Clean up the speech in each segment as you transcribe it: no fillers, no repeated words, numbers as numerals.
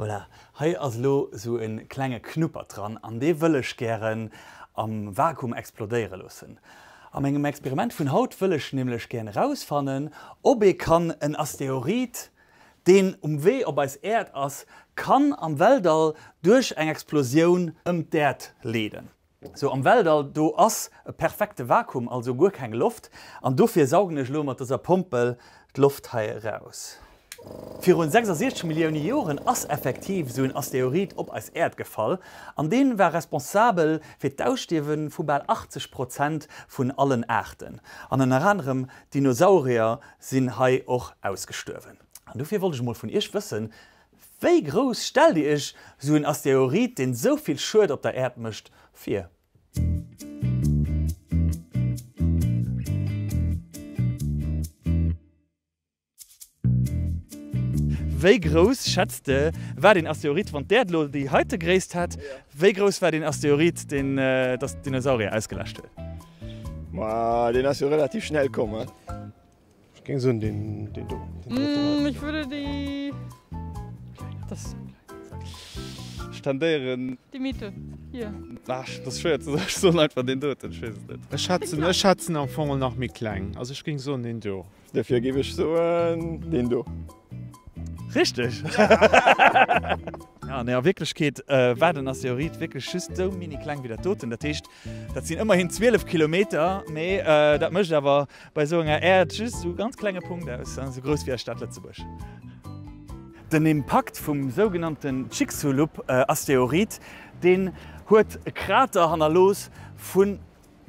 Voilà, hei ass elo sou e klenge Knuppert dran an dee wëll ech gären am Vakuum explodéiere loossen. A mengem Experiment vun haut wëll ech nämlech gären erausfannen, ob ee kann en Asteroid, deen um Wee op eis Äerd ass, kann am Weltall duerch eng Explosioun ëm d'Äerd leeden. Sou, am Weltall, do ass e perfekte Vakuum, also guer keng Loft, an dofir saugen ech elo mat dëser Pompel d'Loft hei eraus. Virun 66 Millioune Joren ass effektiv sou en Asteroid op eis Äerd gefall, an deen war responsabel fir d'Ausstierwe vu bal 80 Prozent vun allen Aarten, an ënner anerem d'Dinosaurier sinn hei och ausgestuerwen. An dofir wollt ech mol vun iech wëssen, Wéi grouss stellt Dir Iech sou en Asteroid, deen sou vill Schued op der Äerd mécht, vir? Wéi grouss, schätzt de, war deen Asteroid, wann d'Äerd elo déi heite Gréisst hätt, wéi grouss war deen Asteroid, deen d'Dinosaurier ausgeläscht huet? Ma deen ass jo relativ schnell komm, he? Ech géing soen deen deen do. Mm, ich würde die. Das. Ech tendéieren. Die Mitte. Hier. Ach, dat ass schwéier ze soen. Ech soen einfach deen doten, ech weess et net. Ech schätzen, ech schätzen am Fong nach méi kleng. Also ech géing soen deen do. Dofir géif ech soen deen do. Richteg! Ja, nee, a Wierklechkeet war den Asteroid wierklech just sou mini kleng wéi dat doten. Dat heescht, dat sinn ëmmerhin 12 Kilometer, mee dat mécht awer bei esou enger Äerd just esou ganz klenge Punkt aus, esou grouss wéi eis Stad Lëtzebuerg. Den Impakt vum sougenannten Chicxulub-Asteroid, deen huet e Krater hannerlooss vun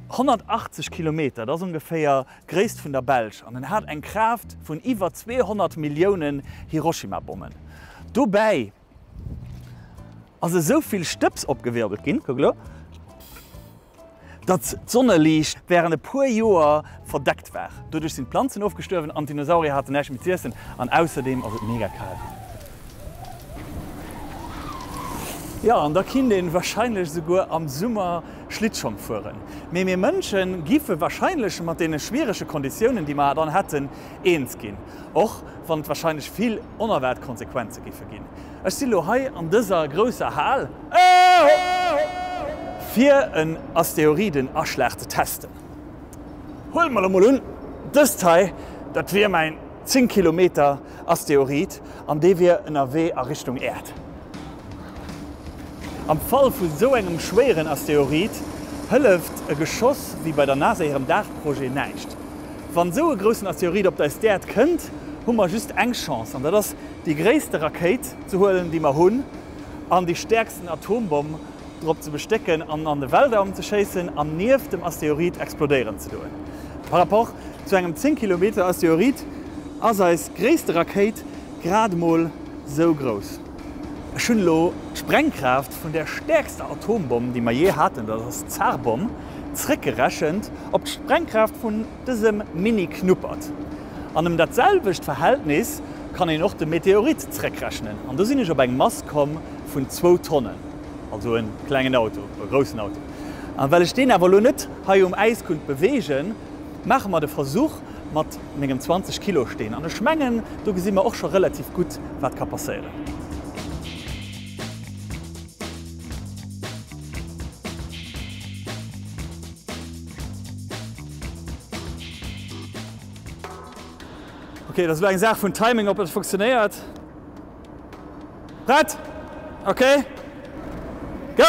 180 Kilometer, dat ass ongeféier d'Gréisst vun der Belsch, an en hat eng Kraaft vun iwwer 200 Milliounen Hiroshima-Bommen. Dobäi ass esou vill Stëbs opgewirbelt ginn, kuck elo, datt d'Sonneliicht wärend e puer Joer verdeckt war. Doduerch sinn d'Planzen ofgestuerwen an d'Dinosaurier haten näischt méi z'iessen an ausserdeem ass et mega kal ginn. Jo, an da kinnt een wahrscheinlech esouguer am Summer Schlittschong fueren. Mee mir Mënsche giffe wahrscheinlech mat deene schwierege Konditiounen, déi mer dann hätten, eens ginn. Och wann et wahrscheinlech vill onerwaart Konsequenze giffe ginn. Ech si lo hei an dëser grousser Hal, fir en Asteroidenaschlag ze testen. Huele mer lo mol un, dëst hei, dat wier mäin 10 Kilometer Asteroid an dee wier ënnerwee a Richtung Äerd. Am Fall vu sou engem schwéieren Asteroid hëlleft e Geschoss wéi bei der NASA hirem DART-Projet näischt. Wann sou e groussen Asteroid op eis d'Äerd kënnt, hu mer just eng Chance an dat ass déi gréisste Rakéit ze huelen déi mer hunn an déi stäerksten Atombomm drop ze bestécken an an de Weltraum ze schéissen an nieft dem Asteroid explodéieren ze doen. Par rapport zu engem 10 Kilometer Asteroid ass eis gréisste Rakéit grad emol sou grouss. Ech hunn elo d'Sprengkraaft vun der stäerkster Atombomm, déi mer jee haten, dat ass d'Zar-Bomm, zréckgerechent op d'Sprengkraaft vun dësem Mini-Knuppert. An ëm dat selwecht Verhältnis kann een och de Meteorit zréckrechnen. An do sinn ech op eng Mass komm vun zwou Tonnen, also e klengen Auto, e groussen Auto. A well ech deen awer elo net hei um Äis kunnt beweegen, maache mer de Versuch mat mengem 20 Kilo Steen. An ech mengen, do gesi mer och scho relativ gutt, wat ka passéieren. Ok, dat ass elo eng Saach vun Timing, ob dat funktionéiert. Prett? Ok, go!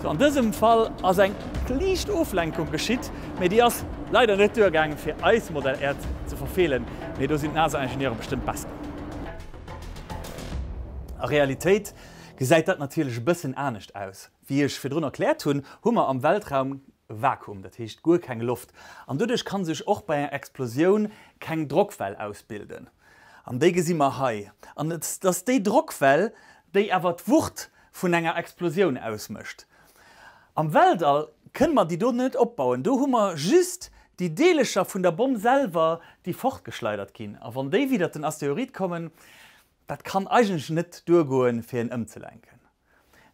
Sou, an dësem Fall ass eng liicht Oflenkung geschitt, mee déi ass leider net duergaangen, fir eis Modell Äerd ze verfeelen. Mee do sinn d'NASA-Ingenieure bestëmmt besser. A Realitéit gesäit dat natierlech e bëssen anescht aus. Wéi ech virdrun erkläert hunn, hu mer am Weltraum e Vakuum, dat heescht guer keng Loft. An doduerch ka sech och bei enger Explosioun keng Drockwell ausbilden. An déi gesi mer hei. An et ass déi Drockwell, déi awer d'Wucht vun enger Explosioun ausmécht. Am Weltall kënne mer déi do net opbauen, do hu mer just déi Deelecher vun der Bomm selwer, déi fortgeschleidert ginn. A wann déi widder den Asteroid kommen. Dat kann eigentlech net duergoen, fir en ëmzelenken.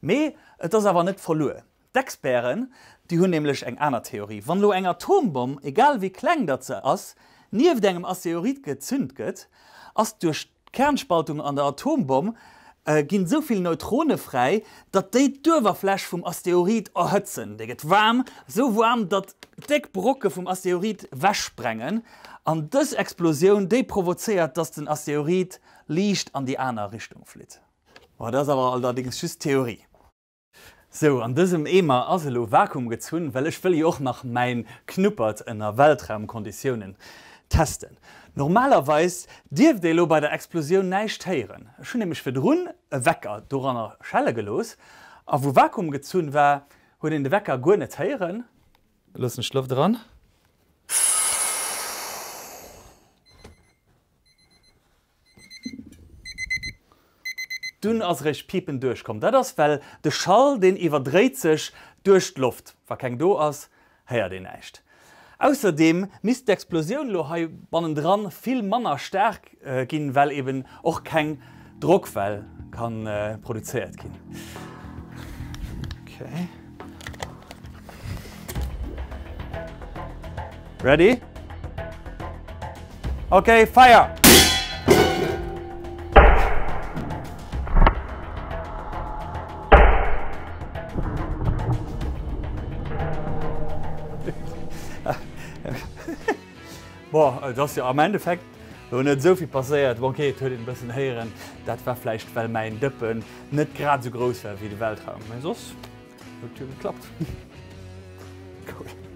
Mee et ass awer net verluer. D'Experten, déi hunn nämlech eng aner Theorie. Wann elo eng Atombomm, egal wéi kleng datt se ass, nieft engem Asteroid gezünt gëtt, ass duerch d'Kernspaltung an der Atombomm ginn esou vill Neutrone fräi, datt déi d'Uewerfläch vum Asteroid erhëtzen. Déi gëtt waarm, esou waarm, datt déck Brocke vum Asteroid wechsprengen. An dës Explosioun, déi provozéiert, datt den Asteroid liicht an déi aner Richtung flitt. Bon, dat ass awer allerdéngs just Theorie. Sou, an dësem Eemer ass elo Vakuum gezunn, well ech wëll jo och nach mäin Knuppert ënner Weltraumkonditiounen testen. Normalerweis dierft ee lo bei der Explosioun näischt héieren. Ech hunn nämlech virdrun e Wecker doranner schelle gelooss, a wou Vakuum gezunn war, huet een de Wecker guer net héieren. Loossen ech d'Loft eran. Dunn ass eréischt Pipen duerchkomm. Dat ass well de Schall deen iwwerdréit sech duerch d'Loft. Wa keng do ass, héiert een näischt. Ausserdeem misst d'Explosioun elo hei bannendran vill manner staark ginn, well eben och keng Drockwell ka produzéiert ginn. Okay. Ready? Okay, fire! Bon, et ass jo am Endeffekt lo net esou vill passéiert. Bon, okay, et huet een e bëssen héieren. Dat war vläicht, well mäin Dëppen net grad esou grouss war wéi de Weltraum. Mee soss huet jo geklappt. Cool.